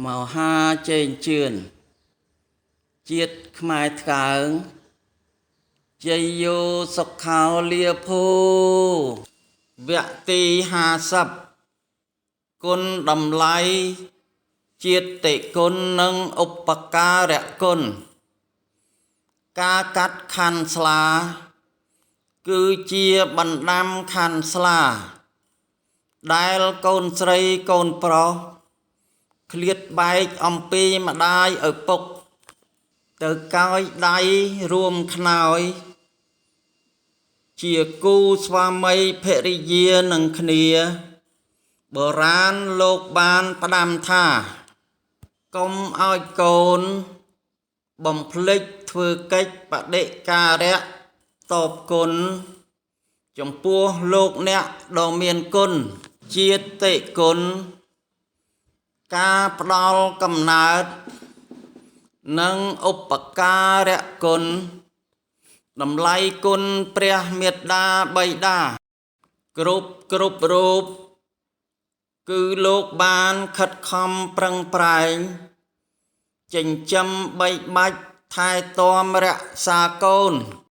មហាជេងជឿនជាតិខ្មែរថ្កើងជ័យយោសុខោលាភូវគ្គទី50គុណតម្លៃជាតិគុណនិងឧបការគុណការកាត់ខាន់ស្លា គឺជាបណ្ដាំខាន់ស្លា ដែលកូនស្រីកូនប្រុសឃ្លាតបែកអំពីម្ដាយឪពុក ទៅកោយដៃរួមខ្នើយ ជាគូស្វាមីភរិយានឹងគ្នា បុរាណលោកបានផ្ដាំថា កុំឲ្យកូនបំភ្លេចធ្វើកិច្ចបដិការៈតបគុណ ចំពោះលោកអ្នកដ៏មានគុណជាតិគុណការផ្ដល់កំណើត និងឧបការគុណតម្លៃគុណព្រះមេត្តាបិតា គ្រប់គ្រប់រូប គឺលោកបានខិតខំប្រឹងប្រែងចិញ្ចឹមបីបាច់ថែទាំរក្សាកូន